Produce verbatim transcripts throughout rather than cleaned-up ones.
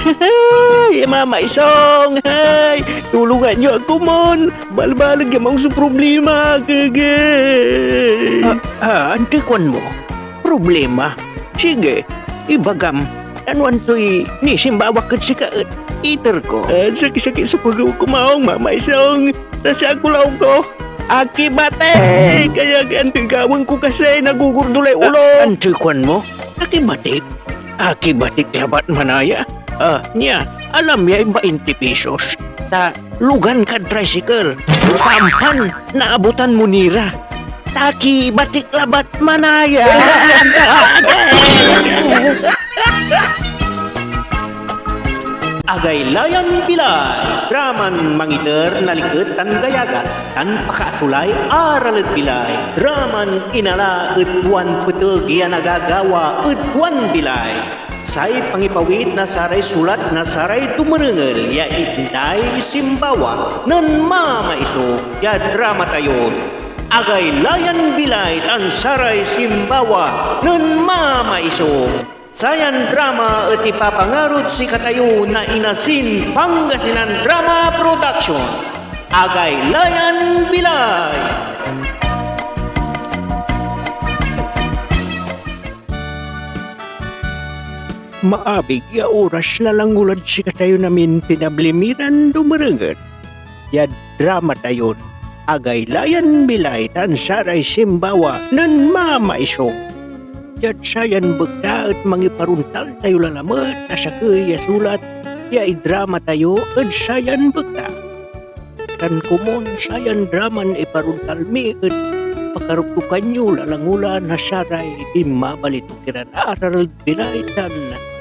Hey, Mama Isong! Hey! Tulungan yo ak komon! Balbaleg ya maong so problemak, agi! Ah, ah, antoy kuan mo? Problema? Sige, ibagam, tan no antoy nisimbawak ed sika et iter ko. Ah, sakit-sakit so pagew ko, maong, Mama Isong. Ta si akulaw ko, akibatik! Kaya antoy gawaen ko kasi, nagugurdulay ulo. Ah, antoy kuan mo? Akibatik? Akibatik labat manaya? Ah, nia, alam yay bainti pesos. Ta lugan kad tricycle. Pampan, naabutan mo ni ra. Ta akibatik labat manaya. Agaylayan Bilay, draman mangiter na liket tan gayagat, tan pakaasolay aral ed bilay, draman inala ed tuan peteg ya nagagawa ed tuan bilay. Say pangipawit na saray sulat na saray dumerengel ya itday simbawa nen Mama Isong ya drama tayon Agaylayan Bilay tan saray simbawa nen Mama Isong. Sayan drama et ipapangarod sikatayo na Inasin Pangasinan Drama Production, Agaylayan Bilay. Maabig ya oras la langolad sikatayon amin pinabli mi ran dumerengel ya drama tayon Agaylayan Bilay tan saray simbawa nen Mama Isong. Diad sayan bekta et mangiparontal tayo la lamet na sakey ya sulat ya idrama tayo ed sayan bekta. Tan komon sayan draman iparontal mi et pakaruktokan yo la langola na saray inmabalit iran aral ed bilay tan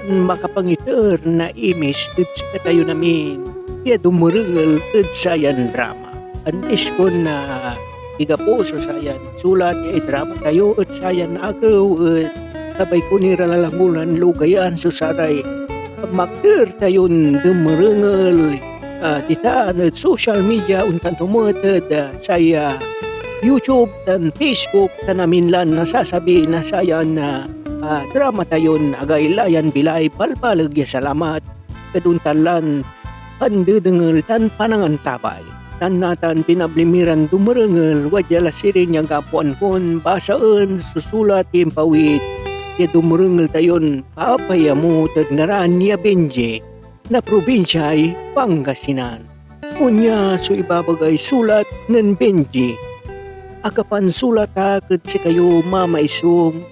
makapangiter na imis ed sikatayon amin ya dumerengel ed sayan drama. Antis kon, ah, igapo so sayan sulat ya idrama tayo ed sayan agew et labay ko ni ra lalangolan logayan so saray makder tayon dumerengel, ah, ditan ed social media, ontan to met ed, ah, say, ah, YouTube tan Facebook, tan amin lan nasasabi na sayan, ah, ah, drama tayon Agaylayan Bilay. Balbaleg ya salamat ed ontan lan pandedengel tan panangantabay. Tan natan pinabli mi ran dumerengel, wadya la sirin ya gapoan kon basaen so sulat ya impawit ya dumerengel tayon papayamot ed ngaran ya Benji na probinsiay Pangasinan. Onya so ibabagay sulat nen Benji. Akapansulat ak ed sikayo, Mama Isong,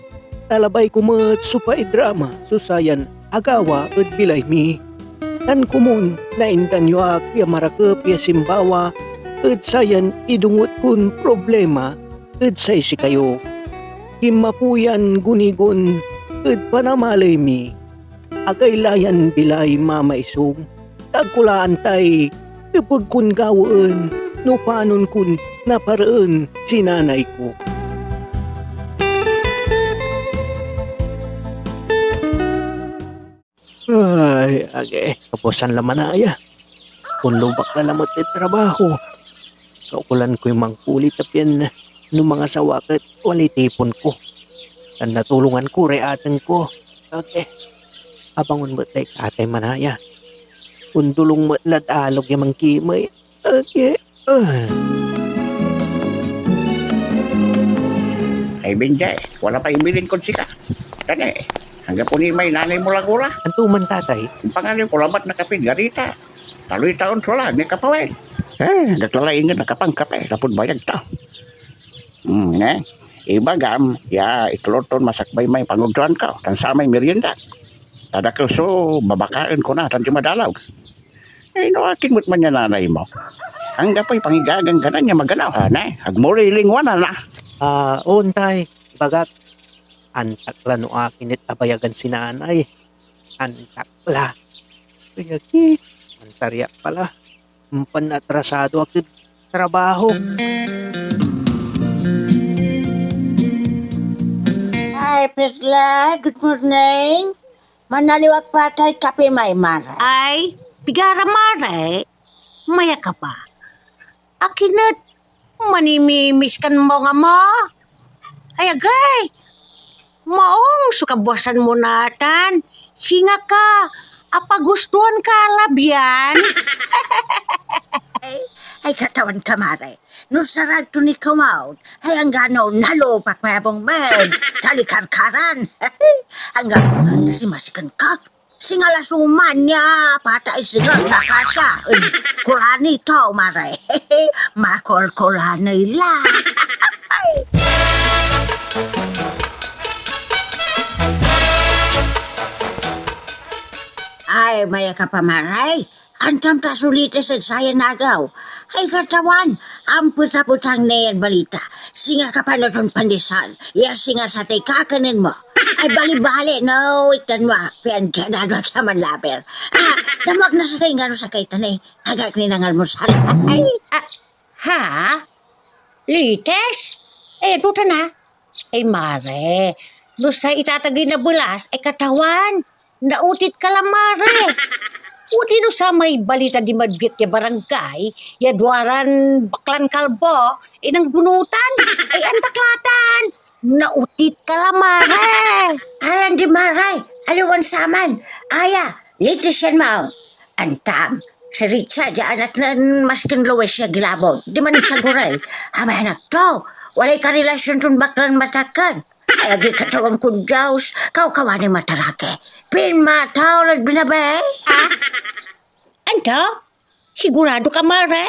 ta labay ko met so paidrama so sayan agawa ed bilay mi. Tan komon, naindan yo ak ya marakep ya simbawa ed sayan idonget kon problema ed say sikayo. Kinmapo yan gunigon ed panamaley mi. Agaylayan bilay, Mama Isong, ta agko la antay nepeg kon gawaen no panon kon napareen si nanay ko. Ay, agi, kabuasan la manaya. Onlobak la lamet ed trabaho. Kaukolan koy mangkulit a pian no mangasawa ak et walay tipon ko. Tan natulongan ko ray ateng ko. Agi, abangon met lay tatay manaya. Ondolong met lad alog ya mankimey. Agi, ah. Ay, Benjay, wala pay ibilin kod sika. Kani, anggapo ni may nanay mo langola? Anto man, tatay? Impangaliw ko labat na kapid garita. Taloy taon so lag ni Kapaway. Eh, agak la la ingen akapangkape lapud bayag to. Hmm, ne? Ibagam ya itlor ton masakbay may pangogtoan ko tan samay merienda. Ta dakel so babakaen ko natan diad madalaw. Eh, no akin met man ya nanay mo? Anggapoy pangigagangganan ya magano, ha, ne? Agmo lilingwanan, a? Ah, on, tay. Ibagak, antak la no akin et abayagan si nanay. Antak la. Kaya ki, mantaryak pala. Ompan atrasado ak ed trabaho. Ay, Perla, good morning. Manaliw ak pa tay kape may mare. Ay, pigara mare, maya ka pa. Akin et manimimis kan bunga mo? Ay, agay! Maong so kabuasan mo natan. Singa ka, Apagustuan ka labian? Ay, ay, Katawan, kamare. No sarag to ni Kamaw, ay anggano nalopak may abung med, talikarkaran. Anggano, ta si masiken ka. Singa la so man ya, patay singa na kasa. Ed kulani to, mare. Makolkolani la. Ay, maya ka pa, mare. Antam ta sulites ed sayan agew. Ay, Katawan, ampetapetang ni yan balita. Singa kapaluton pandesal, ya singa satay kakanen mo. Ay, balibali, no, itan mo ak, pian kaya dadwa kya man laber. Ah, damag na sakay ngano sakay tan eh. Agak ni nangalmusal. Ay, ah, ha? Lites? Eh, duta na. Ay, mare, no say itatagey na belas, ay Katawan, naotit ka la, mare. Odino samay balita dimad biek ya barangay, ya duaran baklan kalbo, inanggunutan, ay antak la tan, naotit ka la, mare. Ay, andi, mare, aliwan saman, aya, litis yan maong. Antam, si Richard ya anak nen Masken Luis ya Gilabog, diman ed Saguray, amay anak to, walay karelasyon ton baklan matakken. Ay, agi Katawan kon Dios, kawkawa ni matarake. Pinmataw lad binabe. Ah? Anto? Sigurado ka, mare?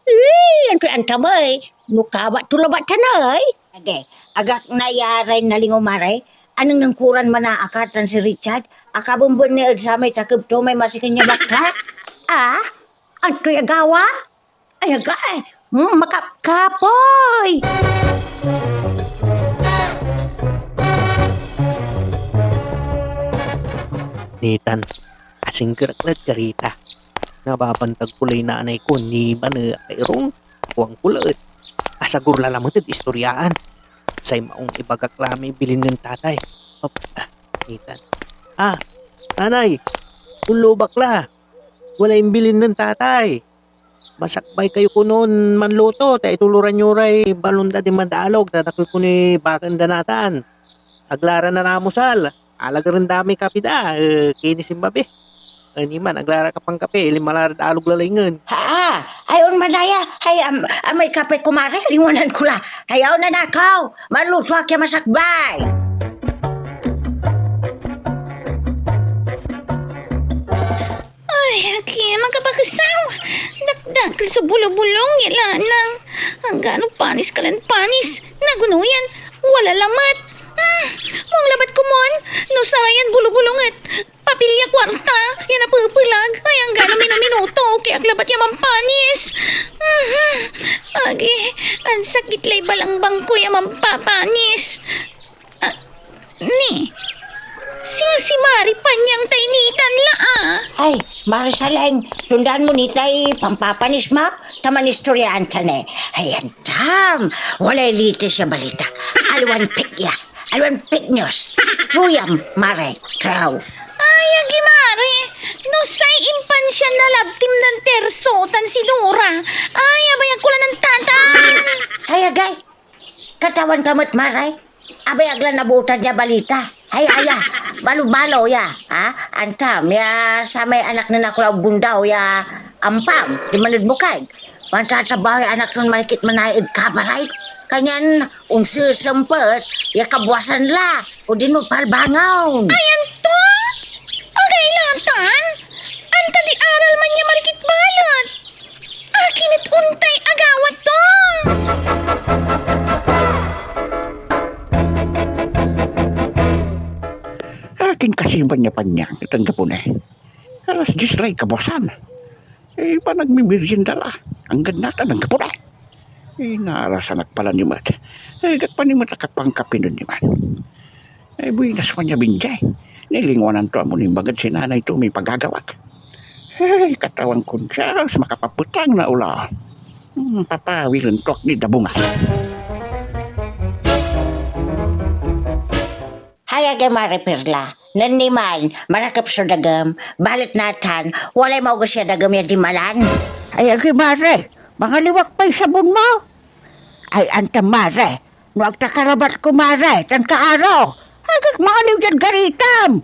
Ee, antoy antam ey? No kabat to labat ta na ey? Agi, agak nayaray nalingo, mare. Anengneng ko ran manaakar tan si Richard, akabemben ni ed samay takeb to may masiken ya bakla. Ah? Antoy agawa? Ay, agay! Hmm, makapkapoy! Nitan, asingger ak lad karita. Nababantag ko lay nanay ko, niman, eh, akairung. Kuan ko la et asagur la lamet ed istoryaan. Say maong ibagak la may bilin nen tatay. Op, ah, nitan. Ah, nanay, onlobak la. Walay imbilin nen tatay. Masakbay kayo konon manluto, ta ituloran yo ray balon da dimad alog, ta dakel konoy baken da natan. Agla ra nanamusal, alagaren da may kapi da, eh, kini sinmabi. Eh, niman, agla ra kapangkapi, linma la rad alog la laingen. Haa, ay on manaya, ay am-, amay kape kumare, lingwanan ko la. Ay, aw nanakaw, manluto ak ya masakbay. Ay, agi, makapakesaw! Dakdakel so bulobulong ya lanang. Anggano panis ka lan panis. Nagonoyan, wala lamet. Hmm, muang labat komon no sarayan bulobulong et papel ya kuarta ya napepelag. Ay, anggano minuminuto, okay ak labat ya mampanis. Mhm. Agi, ansakit lay balangbang ko ya mampapanis. Ah, ni, singa si Mari Panyang tay nitan la, ah. Ay, Mari Saleng, tundan mo ni tay pampapanis mo, ta manistoryaan ta ni. Ay, antam, walay litis ya balita. Aliwan fake ya, aliwan fake news. True ya, Mari, true. Ay, agi, Mari, no say impansian na labtim nen Terso tan si Dora. Ay, abayag ko la nen tatan. Ay, agay, Katawan ka met, Mare. Abay, agla nabutan ya balita. Ay, aya, balo-balo ya, ha? Antam ya samay anak nen Akulaw Bundaw ya ampam, diman ed Bukag. Mantatrabaho ya anak ton marikit manaya ed kabaret. Kanyan onsesempet ya kabuasan la, odino palbangaw. Ay, anto? Agay latan? Anta di aral man ya marikit balet. Akin et ontay agawa to? Akin kasi man ya Panyang et anggapo ni. Alas dies lay kabuasan. Eh, panagmimerienda la. Anggad natan anggapo ni. Eh, narasan ak pala ni met. Eh, agak pa ni met akapangkapi nen niman. Ay, buinas man ya binjay. Nilingwanan to a manimbangad si nanay to may pagagawak. Ay, Katawan kon Dios, makapapetang na olo. Hmm, papawilen to ak ni dabungan. Hay, agay Mare Perla. Nen niman, marakep so dagem, balet natan, walay maoges ya dagem ya dinmalan. Ay, agay Mare, mangaliw ak pay sabon mo. Ay, anta Mare, no ag ta kalabat ko, Mare, tan kaaro, agak mangaliw diad garitam.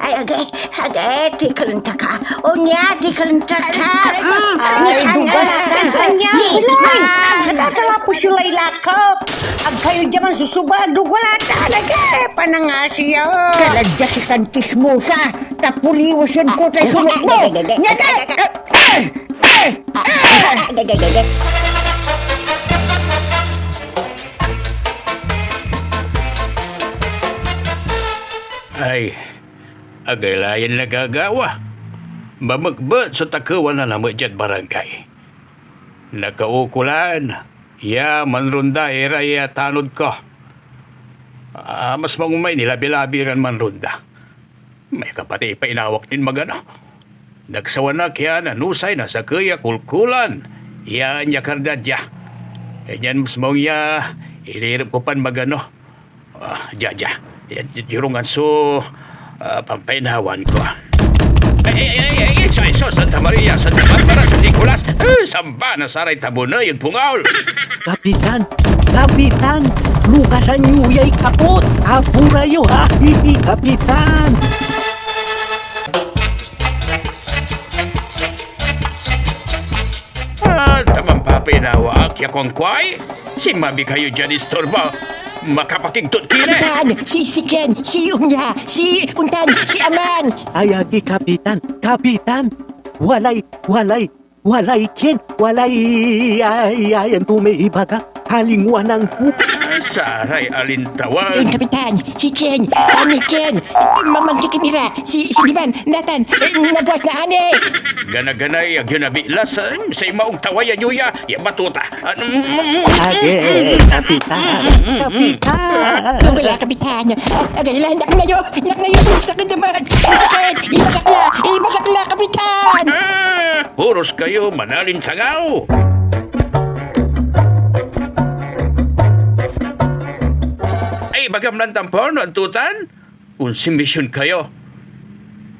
Ay, agay, agay, tikelen ta ka. Onya, tikelen ta ka. Mm, ay, nisan duga na. Anya, nisan. Natatala ko silay lakok. Ag kayo diman susuba, duga la talaga. Panangasi, oh. Talaga si Santismosa. Tapuliwasan ko tay sunok mo. Nya, nya, nya, nya. Ay, agay la yan nagagawa. Mamekbet so takewan a lamet diad barangay. Nakaukolan ya manronda ira ya tanod ko. Ah, mas maong may nilabi-labi ran manronda. May kapatey pa inawak nin magano. Nagsawan ak ya nanusay na sakey a kulkulan ya anyakar da dia. Kanyan mas maong ya inirep ko pan magano. Ah, dia, dia. Ya, di-, dirongan so, ah, pampainawan ko. Ay, ay, ay, ay, ay, Santa Maria, Santa Barbara, San Nicolas. Eh, samba na saray taboney ed pungaw. Kapitan! Kapitan! Lukasan yo yay kapot! Apura yo, ha? Hihi, Kapitan! Ah, ta manpapinawa ak ya kuankuay. Sinmabi kayo diad istorbo. Makapakigtot ki ni. Kapitan, si, si Ken, si Unya, si, ontan, si Aman. Ay, agi, Kapitan, Kapitan. Walay, walay, Walay kien, walay, ay, ay, anto may ibagak, alingwanan ko. Ah, saray alintawan. Eh, Kapitan, si Ken, ani Ken, mamangkikin ira, si, si Diman, natan, eh, nabuas na ani. Gana-ganay, agyo nabitlas, ah, say maong tawayan yo ya, ya batuta. Ah, mm, mm, mm, Age, mm, mm, Kapitan, mm, mm, mm. Kapitan. Wala, Kapitan. Agay la, anak ngayo, anak ngayo, sakit naman, sakit, ibagak la, ibagak la, Kapitan. Ah! Puros kayo manalinsangaw! Ay, ibagam lan tampol no antotan? Onsimbisyon kayo.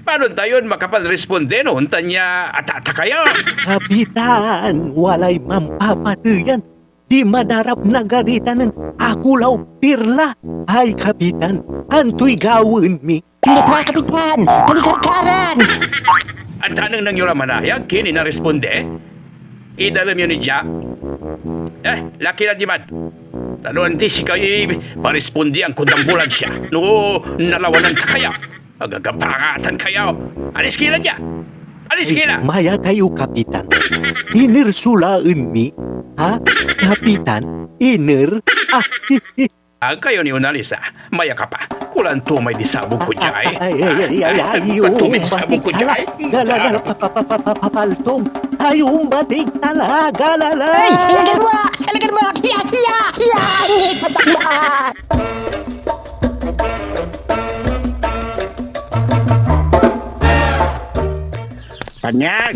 Panon tayon makapanresponde no ontan ya atata kayo? Kapitan, walay manpapateyan. Di manarap na garita nen akulaw pirla. Ay, Kapitan, antoy gawaen mi? Pinapra, Kapitan! Kalikarkaran! Anta, nengneng yo ra manaya, kin inaresponde? Idalem yo ni dia. Eh, laki la diman. Ta no andi sikayoy parespondian kod ambulansya, no nalawanan ta kaya. Agagabangatan kayo! Alis ki la dia! Alis ki la! Maya kayo, Kapitan. Iner so laen mi, ha? Kapitan, iner? Ah, hi, hi. Ag kayo ni onalis, ah. Maya ka pa. Kulaan to may disabog ko dia, eh. Ay, ay, ay, ay, ay, ay, kulaan to may disabog ko dia, eh. Galala, pa, pa, pa, pa, pa, papaltog. Ay, ombatik talaga, lala. Ay, alagan mo ak! Alagan mo ak! Hiya, hiya, hiya! Ipatak mo ak! Panyag!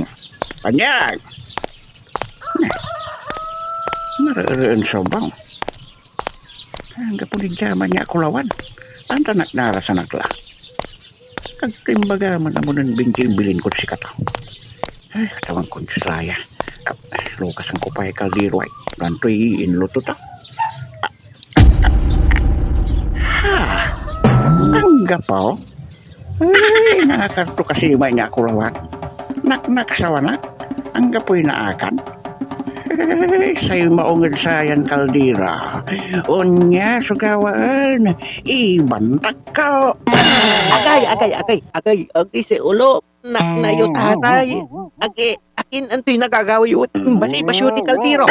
Panyag! Marereen so bang. Anggapo ni dia man ya akulawan. Antanak narasan ak la. Ag ko imbaga man amo nen bintil bilin kod sikato. Ay, Katawan kon Dios la ya. Ah, lukasan ko pay kaldero ay. Antoy inluto to? Ah, Ha! Anggapo? Ay, naakar to kasi may niakulawan. Naknak sawanak, anggapoy naakan. Ay, say maong ed sayan kaldira. Onya so gawaen, ibantak ko. Agay, agay, agay, agay, agay say ulo. Nakna yo, tatay. Agi, akin antoy nagagawa yo et basibas yo ti kaldiro?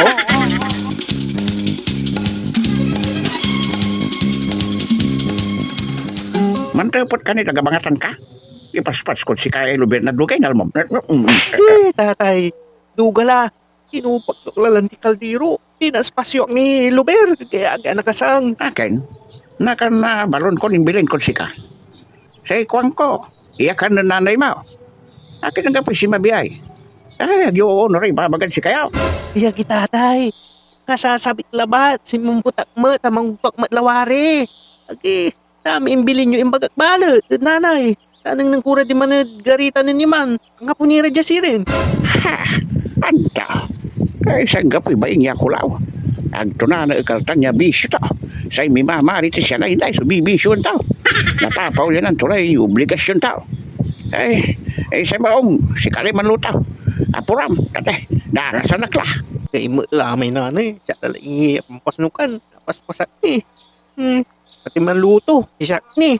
Mantepet ka ni taga Bangatan ka? Ipaspas kod sika ay lobir na dugay na lomom. Eh, tatay, duga la. Tinupak yo la lan ti kaldiro. Pinaspas yo ak ni lobir, kaya ag ak nakasang. Akin, nakan na balon kon imbilin kod sika. Say kuanko, iyakan nen nanay mo. Akin anggapoy sinmabi ay? Ay, ag yo oonor ay ibabagad sikayo. Iyagi, tatay. Kasasabik labat, sinmempet ak met, a mangogto ak met lawari. Agi, ta may imbilin yo imbagak balet ed nanay. Ta anengneng ko ra diman ed garita nen Iman. Anggapo ni ra dia sirin. Ha! Anta! Ay, sanggapoy baing ya akulaw. Agto naekal tan ya bisyo to. Say mimamarites ya nainday so bibisioen to. Napapaulyanan to lay obligasyon to. Ay, ay, say maong, sika lay manluto. Apuram, tatay, darasan ak la. Ay, met la may nanay. Siya la lay pampasnukan. Napaspas ak ni. Hmm, pati manluto, siak ni.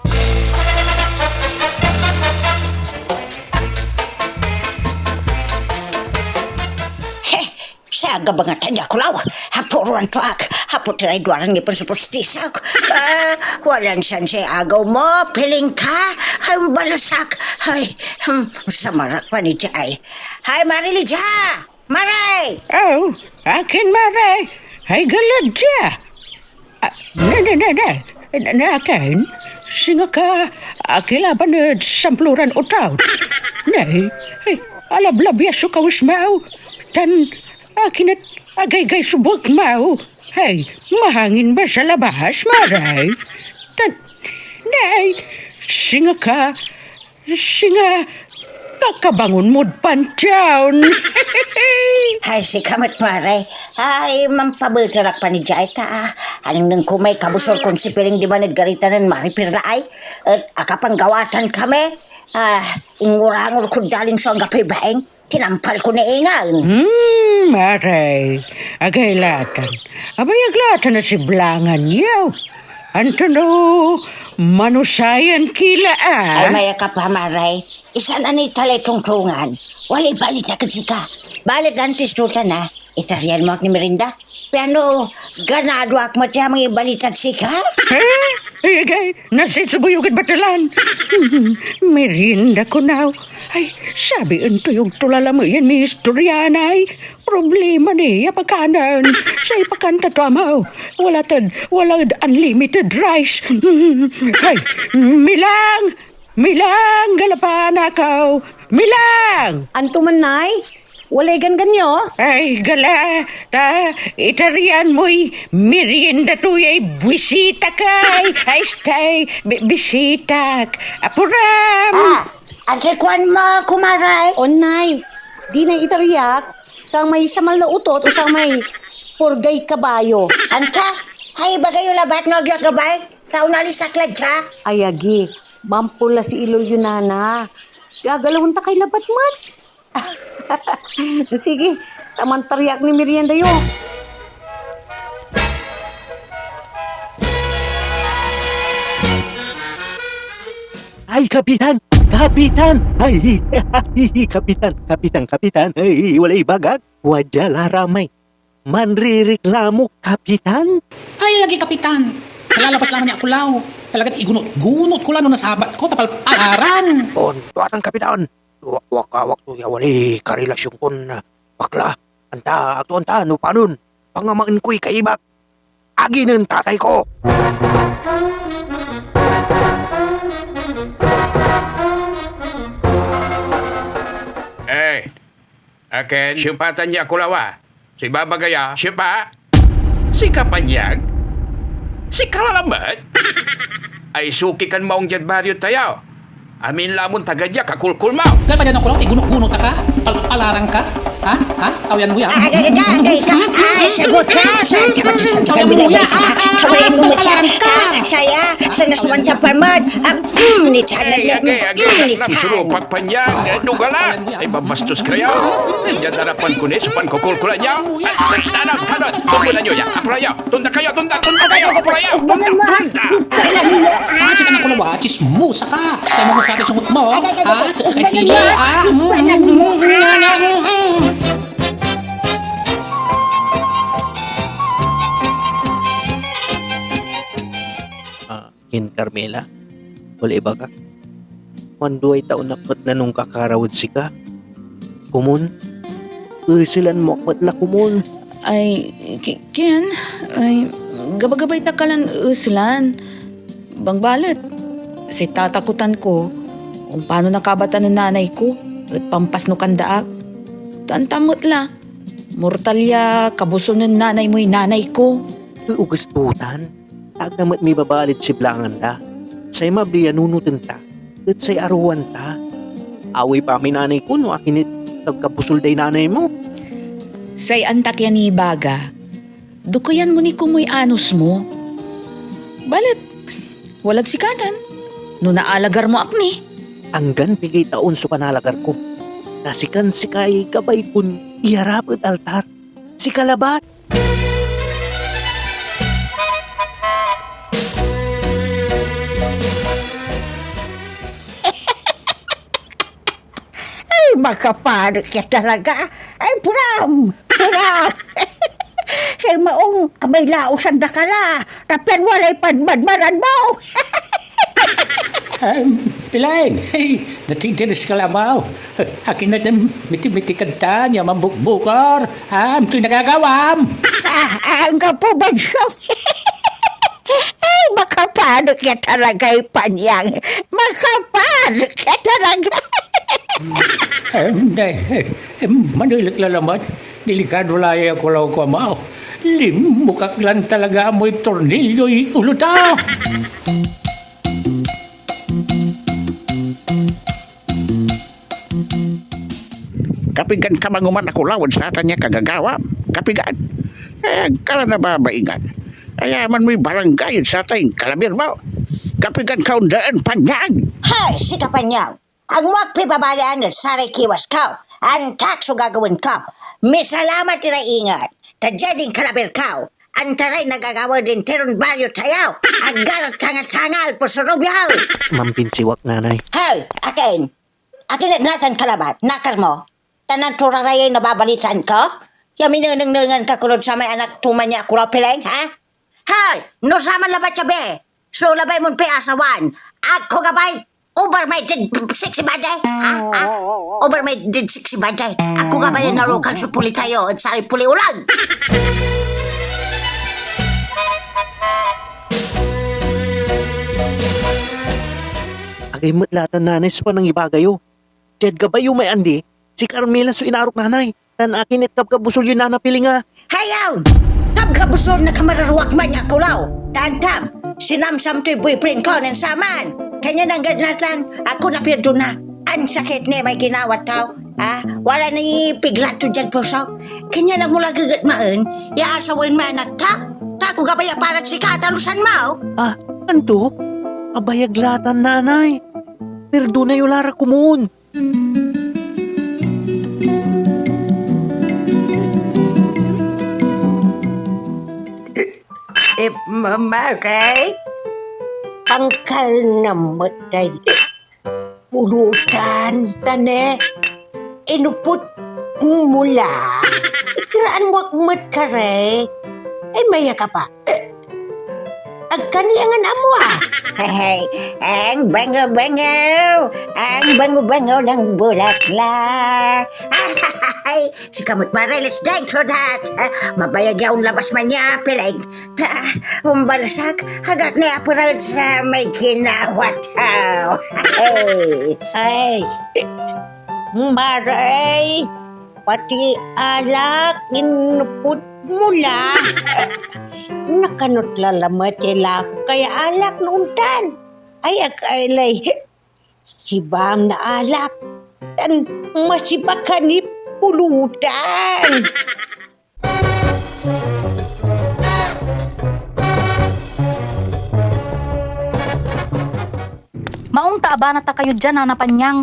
He, siya gabangatan ya kulaw. Apuruan to ak. Apot iray duaran ngipin so pustisak. Ah, walan sian say agaw mo. Piling ka. Ay, umbalos ak. Ay, hmm, samarak pa ni Jay. Hay, Marily dia! Maray! Oh, akin, Maray? Ay, galad dia! Ah, ne, ne, ne, ne. Ne, ne, akin? Singa ka akilaban ed samploran otaw. Ne, ay, alablab ya so kawes maw. Tan akin et agaygay so buek maw. Ay, mahangin ba sa labas, Maray? Tan, ne, ay, singa ka Singa kakabangon mod pantion. Ay, sika met, Maray. Ay, mampabeter ak pa ni Jai ta, ah. Anengneng ko may kabusor kon sipiling diman ed garita nen Maripir laay. Et akapanggawatan kami. Ah, ingurangor kod dalin so anggapoy baing. Tinampal ko ni ingen. Hmm, Maray. Agay latan. Abayag latan a siblangan yo. Anto no manusayan ki la, ah? Ay, mayakap a, Maray. Isan a nitalay tongtongan. Walay balitak ed sika. Balet antis to tan, ah. Itarian mo ak ni Mirinda. Piano, ganado ak met ya mangibalitad sika? Eh? Igay, nasitsuboy ed batalan. Merienda ko naw. Ay, sabi ento yung tulalameyan ni istorya, nay. Problema ni ya pakanen. Say pakanta to, amaw. Wala tad, wala ed unlimited rice. Ay, milang! Milang! Galapanakaw! Milang! Anto man, nay? Walay ganggan yo? Ay, gala, ta itarian moy merienda to yay buisita kay. Ay, stay, bi-, bisitak. Apuram! Ah, antoy kuan mo, kumaray? On, nay. Di na itariak, samay samal na utot o samay purgay kabayo. Anta? Ay, ibagay yo labat no ag yo akabay? Ta onalis ak la dia. Ay, agi. Mampol la si ilol yo, nana. Gagalawen ta kay labat met. Sige, ta mantariak ni merienda yo. Ay, Kapitan! Kapitan! Ay, Kapitan! Kapitan! Kapitan! Ay, walay bagak. Wadia la ramay manririklamo, Kapitan? Ay, agi, Kapitan. Nalalabas laman ya akulaw. Talagat igunot-gunot ko la no nasabat ko, ta palpalaran. On, tuatan, Kapitan. Wa-, wakawak to ya walay karelasyon kon, ah, bakla. Anta, agto anta, no panon, pangamaen koy kaibak. Agi nen tatay ko. Eh, akin, siopatan ya akulaw a? Si Baba Gaya, siopa? Si Kapanyag? Si Kalalamet? Ay suki kan maong diad baryo tayo. Amin lamon taga dia kakulkul mo. Gata dia na kulang, ti gunot-gunot ka? Pal-, palarang ka? Ha? Ha? Kawayan mo yan? Ah, agay, agay, agay, agay, ay, sagot ka, sa, sa, sa, sa, Kawayan mo yan? Ah, ah, ah, ah, palarang ka! Ah, saya, sa naswantapan mo, ah, mm, Initan na Ay, agay, agay, agay, surupak pa niyan. Eh, duga la. Ay, babastos kayo. Ay, diyan arapan ko ni, so pankokolkola niya. Ay, ay, tanan, tanan. Tumbunan niyo yan. Apura niyo. Tunda kayo, tunda, tunda kayo. Apura niyo. Tunda, tunda. Ah, sika na kuno ba? Chismosa ka. Sa mga sa ating sungot mo. Ah, sa, sa sili. Ah, mm, mm, mm, mm, mm. Ah, Ken Carmela, wala ibagak. Manduay taon ak met la onkakaraw ed sika. Komon, eselan mo ak met la komon. Ay, Ki-, Ken, ay, gabagabay ta ka lan eselan. Bangbalet, say tatakotan ko, ompano nakabatan nen nanay ko, et pampasnokan da ak. Tan ta met la, mortal ya kabusol nen nanay moy nanay ko. Oges to tan. Agda met mibabalid siblangan da. Say mabli ya nunoten ta, et say aroan ta. Awey pa may nanay ko no akin et kabkabusol day nanay mo. Say antak ya nibaga, dukeyan mo ni komoy anos mo. Balet, walad sika tan, no naalagar mo ak ni. Anggan pigay taon so panalagar ko. Ta sikan sikay gabay kon iyarap ed altar. Sika labat. Ay, makapanik ya talaga. Ay, Bram! Bram! Say maong amay lausan da ka la, ta pian walay panmadmaran mo. Em, Pileng, hey, natitiris ka la, Amaw. Akin et mitimiti kad tan ya mambukbukor? Ah, antoy nagagawam? Ah, ah, anggapo, Bansong. Ay, makapanik ya talagay panyang. Makapanik ya talaga. Em, eh, eh, em, manilek la lamet. Delikado la ya kulaw ko, Amaw. Linmok ak lan talaga amoy tornilyoy ulo ta. Kapigan ka manguman a kulaw ed satan ya kagagawa? Kapigan? Eh, ag ka la nababaingan. Ayaman moy barangay ed satay inkalabir mo. Kapigan ka ondaan, Panyang? Hay, sika Panyang! Agmo ak pibabalian ed saray kiwas ko. Antak so gagawaen ko. Misalamat iray inget, ta diad inkalabir ko, antaray nagagawa ed interon baryo tayo. Agar tangatangal, puso rubio! Mampinsiwak, Nanay. Hay, akin? Akin et natan ka labat, nakar mo? Ta nantoraray nababalitaan ko? Ya minenengnengan ka kulod samay anak to man ya kulaw, Pileng, ha? Hay, no saman labat ya be, so labay mon piasawan, agko gabay, over my dead sexy body, ha? Ha? Over my dead sexy body, agko gabay ya narokan so puli tayo, ed saray puli ulag. Agay met latan, Nanay, so panangibaga yo. Diad gabay yo may andi, si Carmela so inarok, Nanay, tan akin et kabkabusol yoy Nana Piling a. Hayaw! Kabkabusol na kamararwak man ya kulaw. Tantam, sinamsam toy boyfriend ko nen saman. Kanyan anggad natan, agko napirdona. Ansakit ni may ginawa to. Ah, wala ni piglat to diad puso. Kanyan agmo la gegetmaen ya asawaen may anak ta. Ta agko gabay a parad sika, talusan mo. Ah, anto? Abayag latan, Nanay. Pirdona yo la ra komon. Eh, ma-, Mare, pangkalna met day pulutan, ta ne, inupot mo la. Ikeraan mo ak met, kare. Ay, maya ka pa. Eh, Agka ni angan amo, ah. Hey, ang bango-bango, ang bango-bango ng bulaklak. Ay, si Kamot Mare, let's drink for that. Mabayag ya onlabas man ya, Piling. Ta, ombalsak, agak ni apurad sa may ginawa taw. Hey. Ay, Mare. Pati alak, inupot mo la. Nakanot la lamet ya ilako kay alak no ontan. Ay, ag-, ay, lay, sibam na alak, tan masiba ka ni pulutan. Maong ta abana ta kayo dia, Nana Panyang.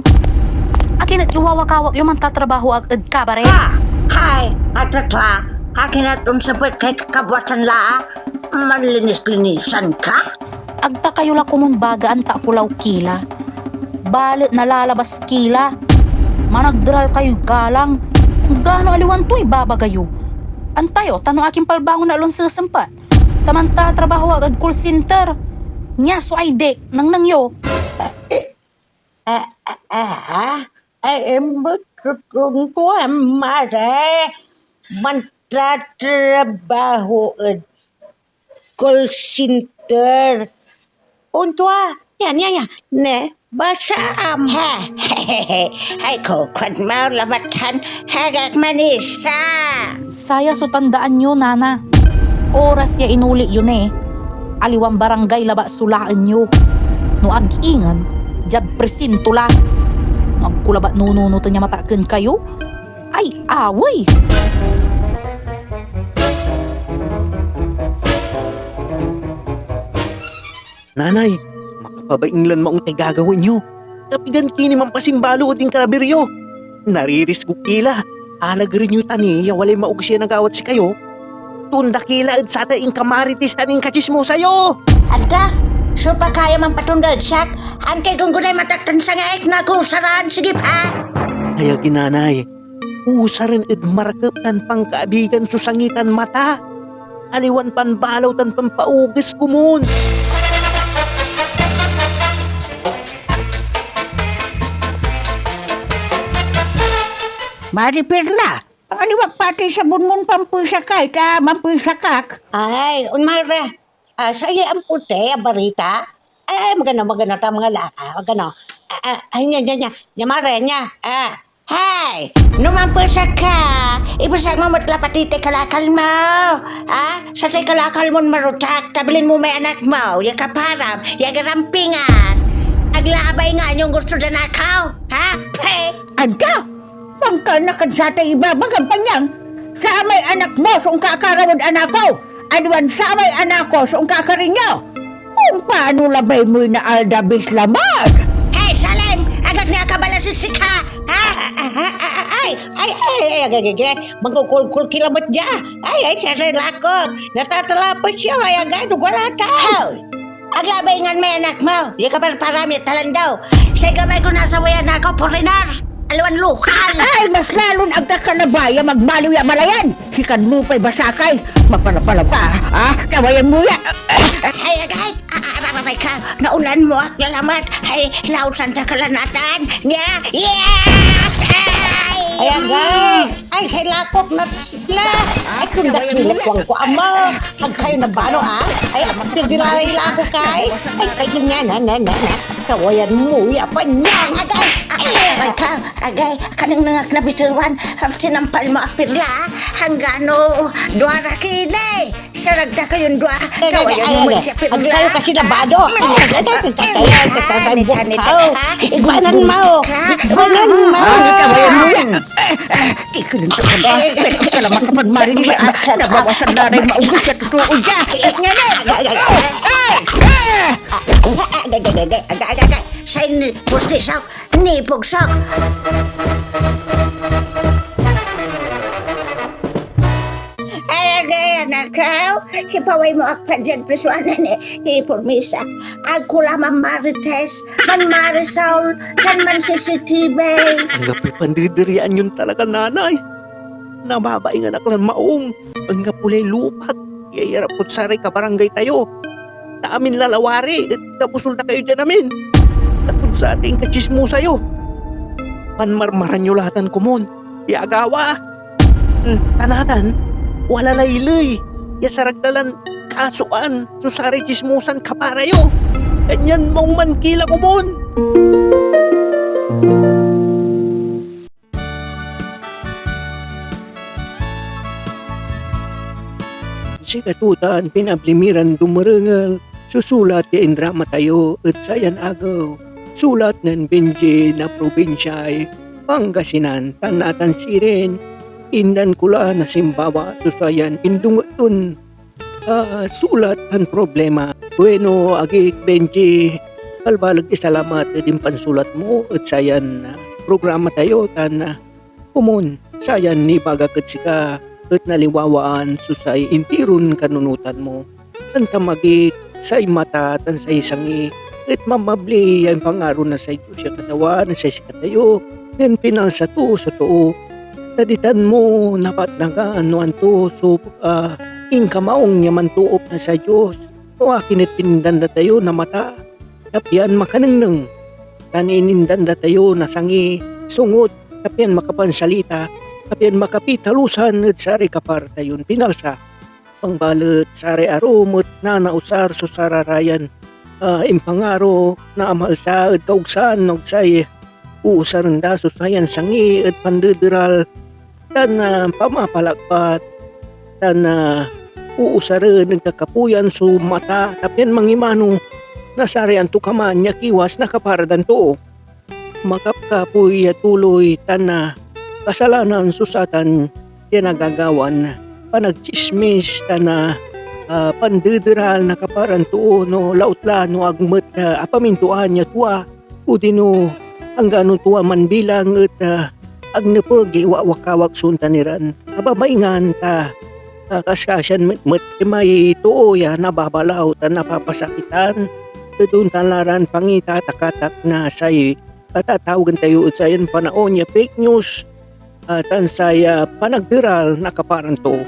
Akin et iwawakawak yo mantatrabaho ak ed kabaret? Ah! Hay, ata tua, akin et onsempet kay kabuasan la? Manlinis-linisan ka? Agta kayo la komon bagaan ta akulaw ki la. Balet nalalabas ki la. Managderal kayoy galang. Anggano aliwan tuay babaga yo? Antayo, ta no akin palbangon a onsesempet? Ta mantatrabaho ak ed call center. Nia so I D, nengneng yo. Ah, ah, ah, ah, em, kung kuan, Mare, mantatrabaho ed call center. Ontua, nia, nia, nia, ne, basaam. Ha, ay, kukuan mo, labat tan agak manisia. Saya so tandaan yo, Nana. Oras ya inuli yo ni, aliwan barangay labat so laen yo. No ag ingen, diad presinto la. No agko labat nununoten ya matakken kayo, ay, awey! Nanay, makapabaing lan maong tay gagawaen yo. Kapigan ki ni manpasimbalo ed inkalabir yo? Naririsgo ki la. Alagaren yo ta ni ya walay maoges ya nagawad sikayo. Tonda ki la ed satay inkamarites tan inkachismosa yo! Anta, siopa ka ya manpatonda ed siak? Antoy gunggonay matak tan sangik no agko usaren? Sige pa! Ay agi, Nanay. Usaren ed marakep tan pankaabigan so sangi tan mata, aliwan panbalaw tan pampaoges komon. Mari Perla, pangaliwak pati sabon mon pampesak ay ta mampesak ak. Ay, onman ra. Ah, say ampoti a barita? Eh, magano, magano ta mga laka, magano. Ah, ah, ay, nia, nia, nia, nia, Mare, nia, ah. Hay! No mampesak ka, ipesak mo met la pati tay kalakal mo. Ah, satay kalakal mon marutak, ta bilin mo may anak mo, ya kaparam, ya agarampingan. Ag la abay nga anion gusto da nakaw, ha? Pe! Anta! Pangkalna kad satay ibabagam, Panyang, samay anak mo so onkakaraw ed anak ko, aliwan samay anak ko so onkakarin yo. Ompano labay moy naaldabis lamet? Hey, Salem! Agak ni akabalas ed sika, ha? Ah, ah, ah, ah, ah, ay, ay, ay, ay, agagage. Mangkukulkul ki lamet dia. Ay, ay, siya ray lakok. Natatalapos yo, ay, agad, wala ta. Hoy! Ag labay ngan may anak mo, ya kaparparam ya talandaw. Say gabay ko nasaway anak ko, foreigner. Aliwan lokal. Ay, mas lalon agta ka labay ya magmaliw ya malayan. Sikan lupay basakay, mapalapalapa, ah, tawayan mo ya. Ay, agay, ah, ah, ah, ah, ka, naulan mo ak lalamat. Ay, lausan ta ka la natan. Nia, nia, ay, Ay, agay. Ay, say lakok na sila. Ay, kung dakilak ko ang kuan mo. Ag kayo nabano, ah. Ay, pigilay lakok kay. Ay, kay niya, na, na, na, na. Kawayan mo, ya pa niya. Agay, agay, agay ka, agay, kanengneng ak na bitewan, sinampal mo ak, Perla, anggano duara ki la. Sarag ta kayon dua. Eh, Tawayan eh, mo eh, met eh. Si Perla. Ag kayo kasi nabado. Ah, Eh, eh, eh, eh, eh, eh, eh, eh, eh, eh, Igwanan mo. Igwanan mo. Ay, kawayan mo yan. Eh, eh, tikulan ka ba? Pwede ka lang makapagmarilis, ah. Nabawasan na rin maugos ya totoo dyan. Eh, nga na. Eh, eh, eh. Agay, agay, agay, agay. Say ni, puslis ako. Nipugsok. Ay, agay, anak ko. Ipaway mo ak pa diad prisoanan, eh. Ipormisa. Agko la manmarites, manmarisol, tan man-C C T V. Anggapoy pandidiryaan yon talaga, Nanay. Nababaingan ak lan maong. Anggapo lay lupak ya iyarap kod saray kabarangay tayo. Ta amin la lawari et kabusol da kayo dian amin, lapud satay inkachismosa yo. Panmarmaran yo la tan komon ya agawa. Hmm, ta natan, wala lay ley ya sarag da lan kasoan so saray chismosan kapara yo. Kanyan maong man ki la komon. Sikato tan pinabli mi ran dumerengel so sulat ya indrama tayo ed sayan agew. Sulat nen Benji na probinsiay Pangasinan tan natan sirin, indan ko la nasimbawa so sayan indunget ton ah, sulat tan problema. Bueno, agik, Benji, balbaleg ya salamat ed impansulat mo ed sayan, ah, programa tayo, tan, ah, komon sayan nibagak ed sika et naliwawaan so say intiron kanunotan mo. Tan ta magik say mata tan say sangi et mamabli ya impangaro na say Dios ya Katawan ed say sikatayo nen pinalsa to so too. Ta ditan mo napatnagan no anto so, ah, inkamaung ya mantoop na say Dios, no akin et pinindan datayo na mata, ta pian makanengneng, tan inindan datayo na sangi, sungot, ta pian makapansalita, ta pian makapitalusan ed saray kapara tayon pinalsa. Pangbalet saray arum et nanausar so sararayan, ah, impangaro na amalsa ed kaogsan, no ag say uusaren da so sayan sangi ed pandederal tan, ah, pamapalakpat, tan, ah, uusaren ed kakapoyan so mata, ta pian mangimano na saray antokaman ya kiwas na kapara dan too. Makapkapoy ya tuloy tan, ah, kasalanan so satan ya nagagawan panagtsismis tan, ah, ah, pandederal na kaparan too, no laut la no ag met, ah, apamintuan ya tua, odino anggano tua man bilang et, ah, ag nepeg ya iwawakawak so ontan iran kababaingan, ta, ah, kaskasian met, met imay too ya nababalaw tan napapasakitan, et ontan la ran pangitatakatak na say katatawagen tayo ed sayan panaon ya fake news, ah, tan say, ah, panagderal na kaparan too.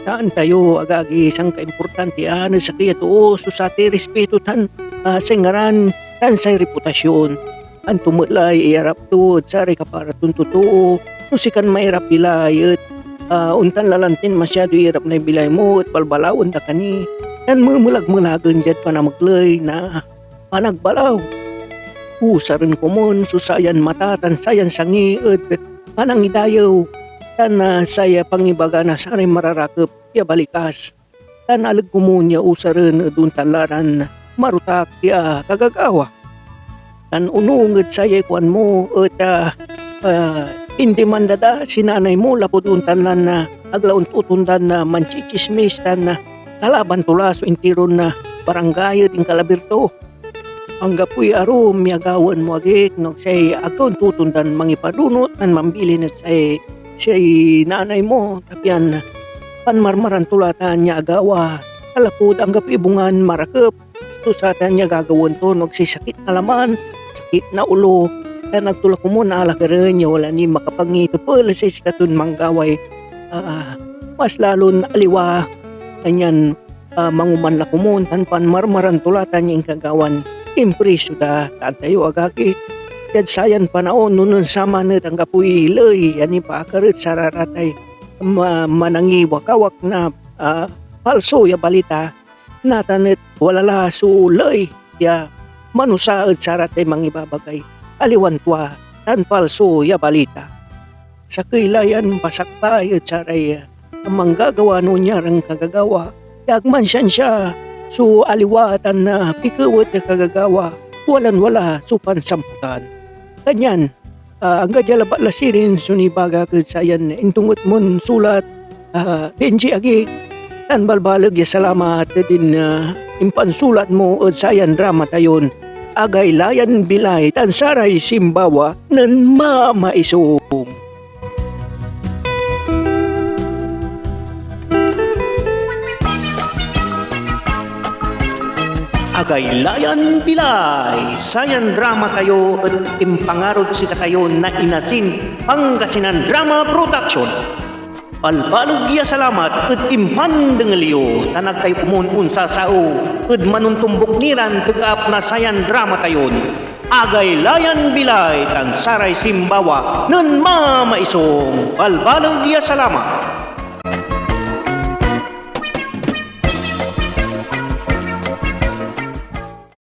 Taan tayo, agagi, sangkaimportantian ed sakey a too so satay respeto tan, ah, say ngaran tan say reputasyon. Anto met lay iyarap to ed saray kapara ton totoo, no sikan mairap bilay et, ah, ontan la lantin masiadoy irap lay bilay mo et balbalawen da ka ni, tan memelagmelagen diad panamegley na panagbalaw. Usaren komon so sayan mata tan sayan sangi ed panangidayew tan, ah, say pangibaga na saray mararakep ya balikas, tan aleg komon ya usaren ed ontan la ran marotak ya kagagawa. Tan onung ed sayay kuan mo et, ah, ah, indimanda da si nanay mo lapud ontan lan, ah, ag la ontotondan, ah, manchichismis tan, ah, kalaban to la so intiron, ah, barangay ed inkalabir to. Anggapoy arum ya gawaen mo, agik, no ag say ag ka ontotondan mangipanunot tan mambilin ed say, say nanay mo, ta pian panmarmaran to la tan ya agawa. Ta lapud anggapoy ibungan marakep so satan ya gagawaen to, no ag say sakit na laman, sakit na olo, tan ag to la komon alagaren ya wala ni makapangitepel ed say sikaton manggaway, ah, mas lalon aliwa. Kanyan ah, mangoman la komon tan panmarmaran to la tan ya inkagawan impriso da. Taan tayo, agagi, diad sayan panaon, no nen saman et anggapoy ley ya nipaakar ed sararatay ma-, manangiwakawak na, ah, palso ya balita, natan et wala la so ley ya manusa ed saratay mangibabagay aliwan tua tan palso ya balita. Sakey la yan pasakbay ed saray, ah, manggagawa no nia ran kagagawa ya ag mansiansia so aliwa tan, ah, pikewet ya kagagawa, walan wala so pansamputan. Kanyan, ah, anggad ya labat la sirin so nibagak ed sayan intonget mon sulat, ah, Benji, agik, tan balbaleg ya salamat ed in, ah, impansulat mo ed sayan drama tayon Agaylayan Bilay tan saray Simbawa nen Mamaisog. Agaylayan Bilay, sayan drama tayo et impangarod sikatayo na Inasin Pangasinan Drama Production. Balbaleg ya salamat ed impandengel yo, tan ag kayo komon onsasao ed manontombok ni ran tekap na sayan drama tayon Agaylayan Bilay tan saray Simbawa nen Mamaisog. Balbaleg ya salamat.